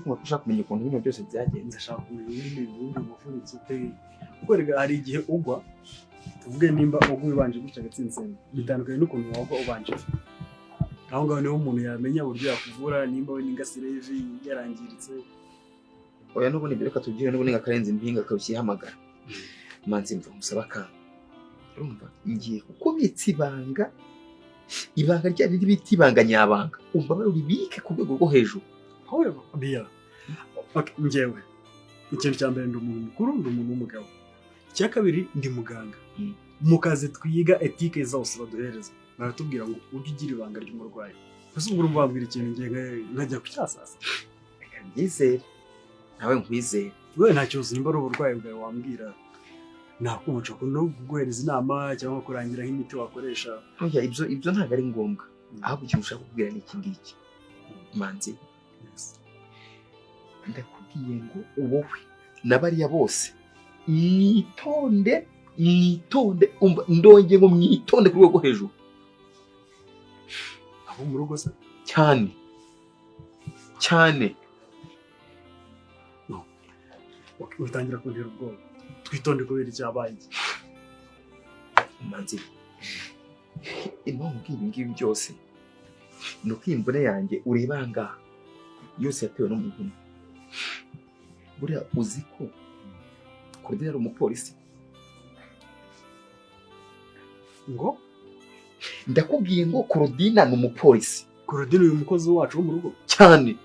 Kumva ko ushaka kumenya ukuntu ibintu byose byagenze. Ndashaka kumenya nyine ubundi wavunitse ute, kuko erega hari igihe ugwa, tuvuge nimba ugwa ubanje gutya agatsinsino, bitandukanye n'ukuntu wagwa ubanje ivi. Aho ngaho niho umuntu yamenya uburyo yakuvura, nimba we n'ingasire y'ivi yarangiritse. Oya, n'ubundi ibyo reka tubyire, n'ubundi akarenza impinga akabyihamagara. Manzi, mva musaba akantu. Urumva, ngiye kukubitsa ibanga, ibanga rya rindi bita ibanga nyabanga. Umva, uribike ku rwego rwo hejuru. However, Bia, okay, njyewe ikintu cya mbere, ndi umuntu mukuru, ndi umuntu w'umugabo. Icya kabiri, ndi muganga. Mu kazi twiga éthique zose baduhereza, baratubwira ngo ujye ugira ibanga ry'umurwayi. Ese ubwo urumva wambwira ikintu ngiye nkajya kucyasasa? Reka mbyizere nawe nkwizere. We, nta kibazo, nimba ari uburwayi bwawe wambwira, nakumva no kuguhereza inama cyangwa kurangira nk'imiti wakoresha. Oya, ibyo ntabwo ari ngombwa. Ahubwo ikintu ushaka kukubwira ni iki ngiki, Manzi. Ndakubwiye ngo wowe na bariya bose mwitonde, mwitonde. Umva, ndongeye ngo mwitonde ku rwego rwo hejuru. Abo mu rugo se? Cyane cyane. Okay, utangira kuntera ubwoba. Twitonde kubera icyabaye iki? Manzi, impamvu ibi ngibi byose ni uko iyi mvune yanjye ureba aha ngaha yose yatewe n'umuntu umwe. Buriya uzi ko Claudine ari umupolisi? Ngo? Ndakubwiye ngo Claudine ni umupolisi. Claudine, uyu mukozi wacu wo mu rugo? Cyane.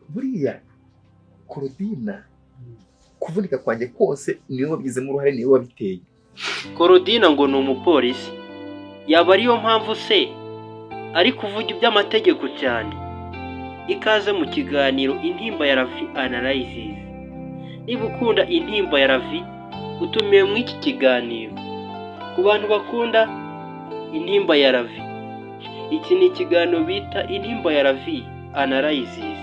Buriya Claudine, kuvunika kwanjye kose niwe wabigizemo uruhare, niwe wabiteye. Korodina ngo ni umupolisi, yaba ariyo mpamvu se ari kuvuga iby'amategeko cyane? Ikaze mu kiganiro Intimba ya Ravi Analysis. Niba ukunda Intimba ya Ravi, utumiwe muri iki kiganiro. Ku bantu bakunda Intimba ya Ravi, iki ni ikiganiro bita Intimba ya Ravi Analysis.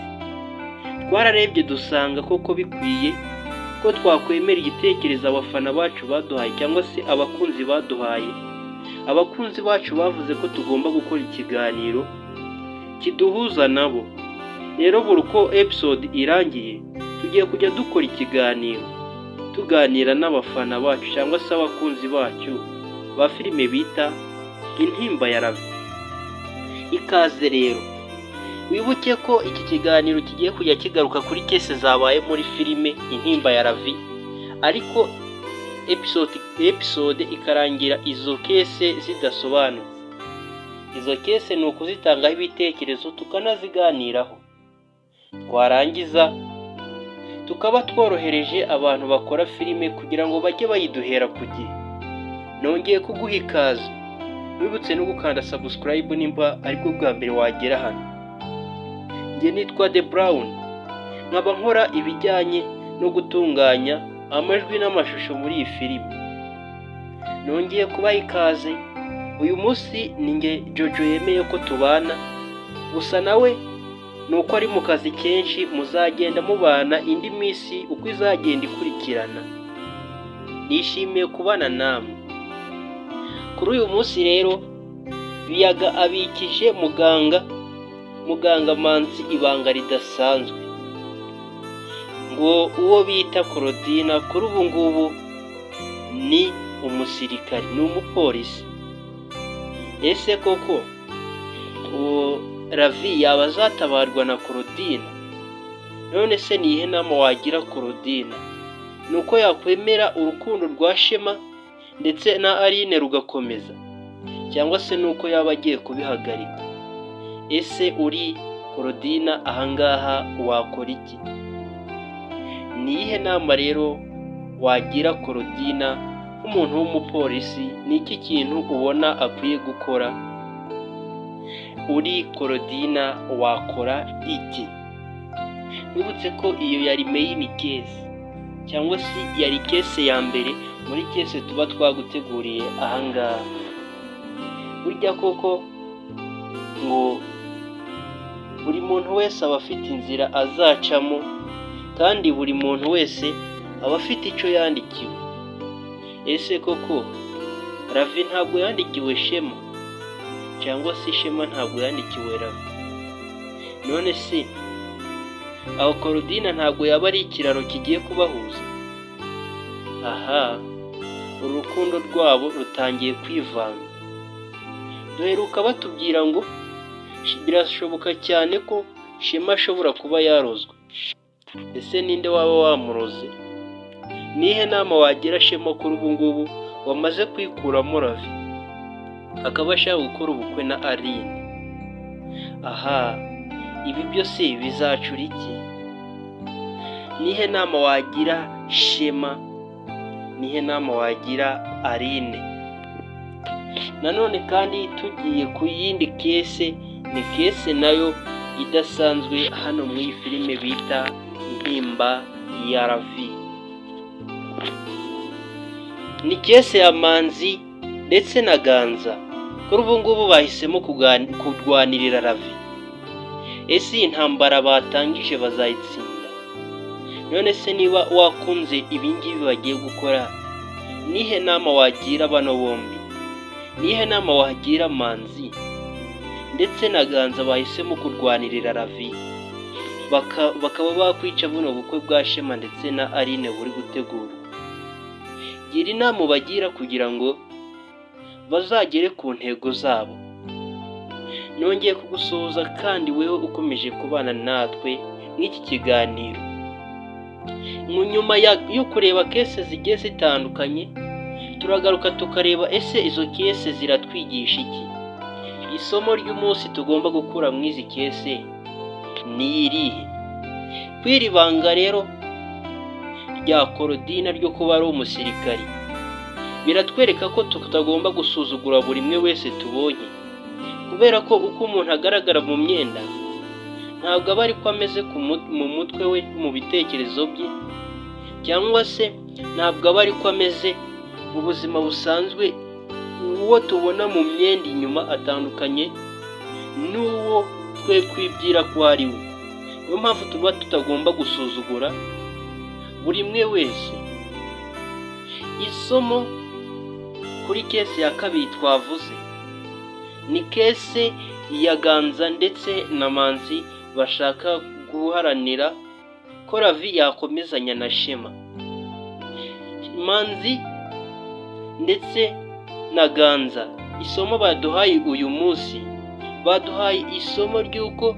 Twararebye dusanga koko bikwiye ko twakwemera igitekerezo abafana bacu baduhaye cyangwa se abakunzi baduhaye. Abakunzi bacu bavuze ko tugomba gukora ikiganiro kiduhuza nabo. Rero buri uko episode irangiye, tugiye kujya dukora ikiganiro tuganira n'abafana bacu cyangwa se abakunzi bacu ba filime bita Intimba ya Ravi. Ikaze rero. Wibuke ko iki kiganiro kigiye kujya kigaruka kuri case zabaye muri filime Intimba ya Ravi, ariko episode ikarangira izo case zidasobanutse. Izo case ni ukuzitangaho ibitekerezo, tukanaziganiraho, twarangiza tukaba tworohereje abantu bakora filime kugira ngo bajye bayiduhera ku gihe. Nongeye kuguha ikaze, wibutse no gukanda subscribe nimba aribwo bwa mbere wagera hano. Njye nitwa The Brown, nkaba nkora ibijyanye no gutunganya amajwi n'amashusho muri iyi filime. Nongeye kubaha ikaze. Uyu munsi ni njye Jojo yemeye ko tubana, gusa nawe ni uko ari mu kazi kenshi. Muzagenda mubana indi minsi uko izagenda ikurikirana. Nishimiye kubana namwe kuri uyu munsi. Rero Biyaga abikije muganga Manzi ibanga ridasanzwe, ngo uwo bita Korodina kuri ubu ngubu ni umusirikari, ni umupolisi. Ese koko uwo Ravi yaba azatabarwa na Korodina? None se ni iyihe nama wagira Korodina? Ni uko yakwemera urukundo rwa Shema ndetse na Aline rugakomeza, cyangwa se ni uko yaba agiye kubihagarika? Ese uri Korodina ahangaha wakora iki? Ni iyihe nama rero wagira Korodina nk'umuntu w'umupolisi? Ni iki kintu ubona akwiye gukora? Uri Korodina wakora iki? Wibutse ko iyo yari main case, cyangwa se yari case ya mbere muri case tuba twaguteguriye ahangaha. Burya koko ngo buri muntu wese aba afite inzira azacamo, kandi buri muntu wese aba afite icyo yandikiwe. Ese koko Ravi ntabwo yandikiwe Shema? Cyangwa se Shema ntabwo yandikiwe Ravi? None se aho Korodina ntabwo yaba ari ikiraro kigiye kubahuza? Aha urukundo rwabo rutangiye kwivanga. Duheruka batubwira ngo birashoboka cyane ko Shema ashobora kuba yarozwe. Ese ninde waba wamuroze? Nihe nama wagira Shema kuri ubu ngubu wamaze kwikuramo Ravi, akaba ashaka gukora ubukwe na Aline? Aha ibi byose bizacura iki? Nihe nama wagira Shema? Nihe nama wagira Aline? Nanone kandi tugiye ku yindi case, ni case nayo idasanzwe hano muri iyi filime bita Intimba ya Ravi. Ni case ya Manzi ndetse na Ganza. Kuri ubu ngubu bahisemo kurwanirira Ravi. Ese iyi ntambara batangije bazayitsinda? None se niba wakunze ibingibi bagiye gukora, nihe nama wagira bano bombi? Nihe nama wagira Manzi ndetse na Ganza bahisemo kurwanirira Ravi, bakaba bakwica buno bukwe bwa Shema ndetse na Aline buri gutegurwa? Gira inama ubagira kugira ngo bazagere ku ntego zabo. Nongeye kugusuhuza kandi wewe ukomeje kubana natwe nk'iki kiganiro. Mu nyuma yo kureba case zigiye zitandukanye, turagaruka tukareba ese izo case ziratwigisha iki? Isomo ry'umunsi tugomba gukura mu izi case ni irihe? Kw'iri banga rero rya Korodina ryo kuba ari umusirikari, biratwereka ko tutagomba gusuzugura buri umwe wese tubonye, kubera ko uko umuntu agaragara mu myenda ntabwo aba ariko ameze mu mutwe we, mu bitekerezo bye, cyangwa se ntabwo aba ariko ameze mu buzima busanzwe. Uwo tubona mu myenda inyuma atandukanye n'uwo twe twibwira ko ari we. Niyo mpamvu tuba tutagomba gusuzugura buri umwe wese. Isomo kuri case ya kabiri twavuze ni case ya Ganza ndetse na Manzi bashaka guharanira ko Ravi yakomezanya na Shema. Manzi ndetse na Ganza, isomo baduhaye uyu munsi, baduhaye isomo ry'uko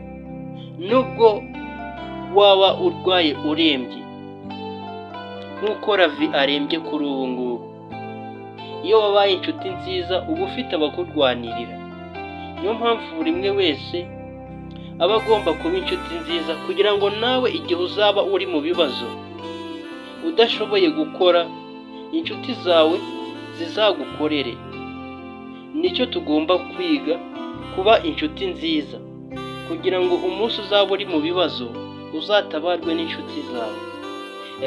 nubwo waba urwaye urembye nk'uko Ravi arembye kuri ubu ngubu, iyo wabaye inshuti nziza uba ufite abakurwanirira. Niyo mpamvu buri umwe wese aba agomba kuba inshuti nziza, kugira ngo nawe igihe uzaba uri mu bibazo udashoboye gukora, inshuti zawe zizagukorere. Nicyo tugomba kwiga, kuba inshuti nziza, kugira ngo umunsi uzaba uri mu bibazo uzatabarwe n'inshuti zawe.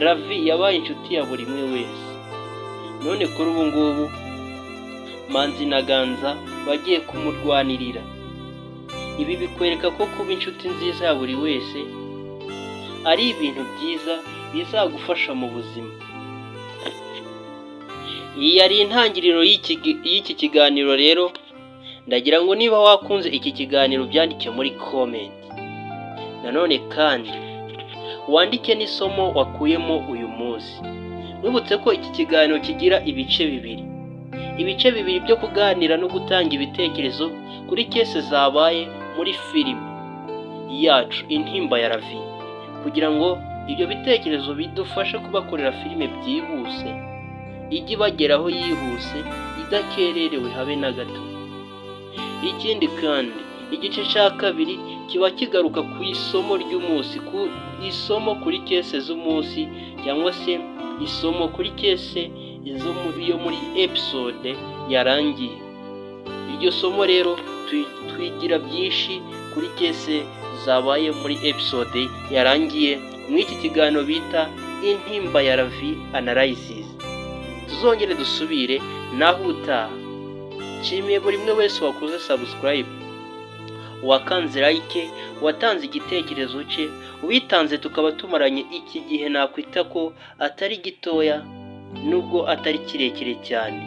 Ravi yabaye inshuti ya buri umwe wese. None kuri ubu ngubu Manzi na Ganza bagiye kumurwanirira. Ibi bikwereka ko kuba inshuti nziza ya buri wese ari ibintu byiza bizagufasha mu buzima. Iyi yari intangiriro y'iki kiganiro. Rero ndagira ngo niba wakunze iki kiganiro byandike muri comment. Nanone kandi wandike n'isomo wakuyemo uyu munsi. Nibutse ko iki kiganiro kigira ibice bibiri. Ibice bibiri byo kuganira no gutanga ibitekerezo kuri case zabaye muri filime yacu Intimba ya Ravi, kugira ngo ibyo bitekerezo bidufashe kubakorera filime byihuse, ijye ibageraho yihuse idakererewe habe na gato. Ikindi kandi igice cya kabiri kiba kigaruka ku isomo ry'umunsi, ku isomo kuri case z'umunsi, cyangwa se isomo kuri case yo muri episode yarangiye. Iryo somo rero twigira byinshi kuri case zabaye muri episode yarangiye muri iki kiganiro bita Intimba ya Ravi Analysis. Tuzongere dusubire naho utaha. Nshimiye buri umwe wese wakoze subscribe, wakanze like, watanze igitekerezo cye, witanze tukaba tumaranye iki gihe nakwita ko atari gitoya nubwo atari kirekire cyane.